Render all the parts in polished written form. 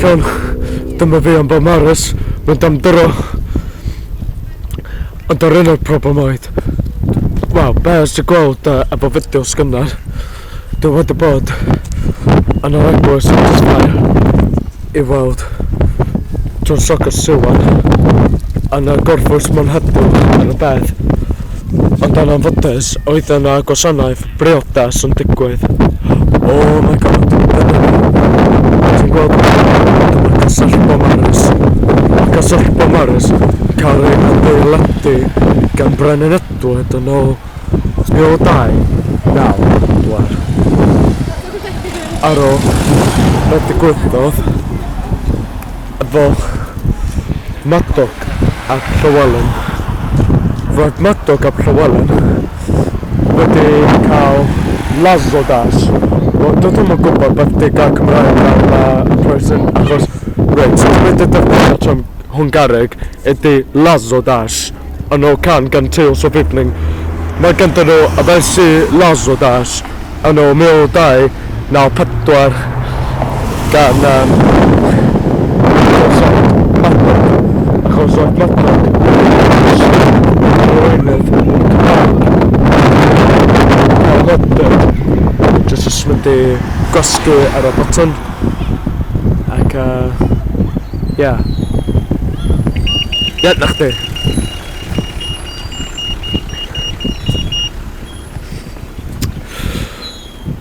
Gyfeillion, dyma fi am Beaumaris, mynd am dro. Ond yr unig problem oedd, wel, be os ti'n gweld efo fideos gynnar, dwi wedi bod yn yr eglwys yn Fair i weld John Soccer Siwan yn y gorffwys mewn heddiw ar y bedd. Ond yn anffodus, oedd yna gwasanaeth briodas yn digwydd. Oh my god, dyna ni. Ti'n gweld dyma Castell Beaumaris. Mae Castell Beaumaris yn cael ei adeiladu gan Brenin Edward yn ôl 1294. Ar ôl be digwyddodd efo Madog ap Llywelyn. Roedd Madog ap Llywelyn wedi cael Lazodas. Wel, dwi ddim yn gwybod beth 'di gair Cymraeg am y person achos reit, dwi'n mynd i defnyddio term Hwngareg ydy Lazodas yn ôl can gan Tales of Evening. Mae ganddyn nhw y fersi Lazodas yn ôl 1294 gan um, achos oedd Madog achos oedd Madog arweinydd Cymraeg cael nodyn jyst jyst mynd i gwasgu ar y botwm ac uh, yeah. Ie, na chdi.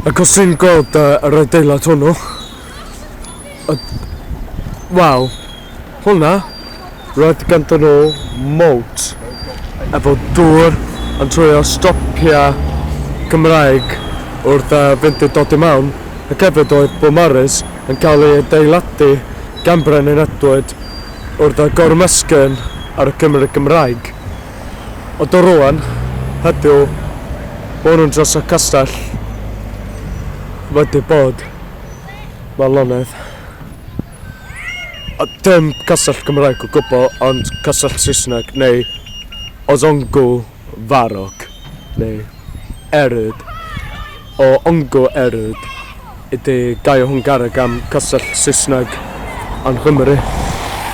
Ac os ti'n gweld yr adeilad hwnnw, wel, hwnna, roedd ganddyn nhw moat efo dŵr yn trio stopio Cymraeg wrth fynd i dod i mewn, ac hefyd oedd Beaumaris yn cael ei adeiladu gan Brenin Edward wrth gormesgyn ar y Cymry Gymraeg. Ond o rŵan, heddiw, ma' nhw'n dros y castell wedi bod mewn lonydd. A dim castell Cymraeg o gwbl, ond castell Saesneg neu Ozongo Farog neu Eryd. O Ongo Eryd ydy gair Hwngareg am castell Saesneg yn Nghymru.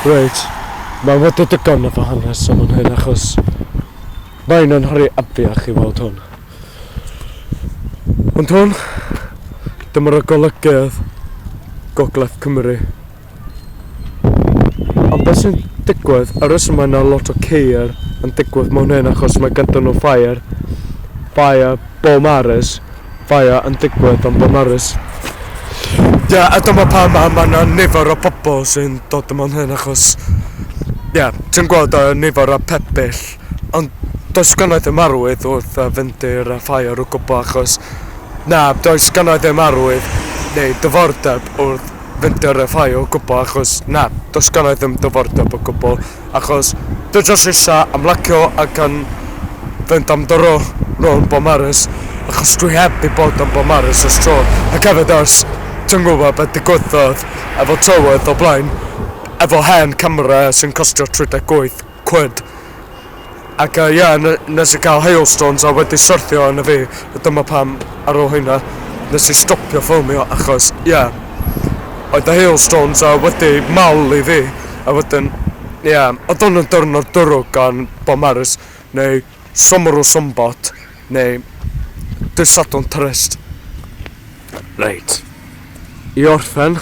Reit, mae wedi digon efo hanes am hyn achos mae'n yn rhy afiach i weld hwn. Ond hwn, dyma'r golygydd Gogledd Cymru. Ond beth sy'n digwydd, y reswm mae yna lot o ceir yn digwydd mewn hyn achos mae ganddyn nhw ffair, ffair Beaumaris, ffair yn digwydd yn Beaumaris. Ie, yeah, a dyma pam mae yna nifer o pobl sy'n dod yma'n hyn achos, ie, yeah, ti'n gweld y nifer o pebyll, ond does gynna i ddim arwydd wrth fynd i'r ffair o gwbl achos, na, does gynna i ddim arwydd neu diddordeb wrth fynd ar y ffair o gwbl achos na, does gynna i ddim diddordeb o gwbl achos dwi jyst eisiau ymlacio ac yn fynd am dro rownd Beaumaris achos dwi heb 'di bod yn Beaumaris ers tro ac hefyd ers ti'n gwybod beth digwyddodd efo tywydd o blaen efo hen camera sy'n costio 38 quid. Ac yy ie, nes i gael hailstones a wedi syrthio arno fi, a dyma pam ar ôl hynna nes i stopio ffilmio achos ie, oedd y hailstones a wedi malu fi, a wedyn ie, oedd hwn yn diwrnod drwg gan Beaumaris, neu Summer o Sombot, neu Dydd Sadwrn Trist. Reit, i orffen,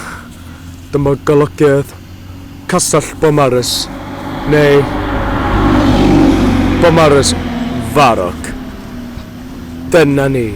dyma golygydd Castell Beaumaris, neu Beaumaris Farog. Dyna ni.